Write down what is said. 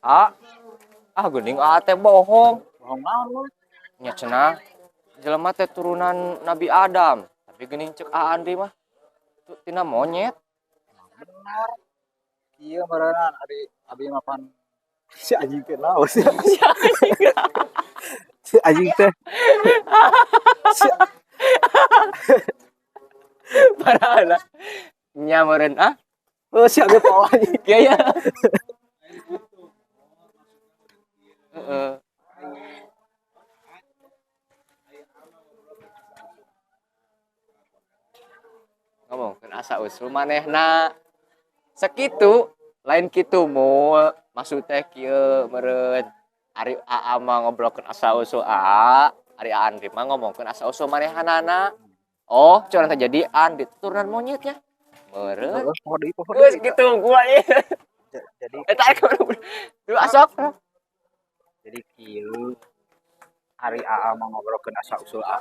Ah, ah geuning aa teh bohong. Bohong naon lu? Nya cenah jelema teh turunan Nabi Adam, tapi geuning cek Aa Andri mah tina monyet. Benar. Iya meureunan abi abi mapan si anjing teh naon sih? Si anjing teh. Si Padahal nya meureun ah. Oh, si abi poho anjing. Iya ya. Heeh. Ngomongkeun asa usul manehna. Sakitu lain kitu mul maksud teh kieu meureun. Ari Aa mah ngobrolkeun asa usul Aa, ari Andri mah ngomongkeun asa usul manehanana. Oh, curang teh jadi Andri turunan monyet ya. Meureun. Heeh, poho deui, poho Geus deui. gitu gua ieu. Jadi Eta Duh asok. Jadi kieu ari Aa mah ngobrolkeun asa usul Aa.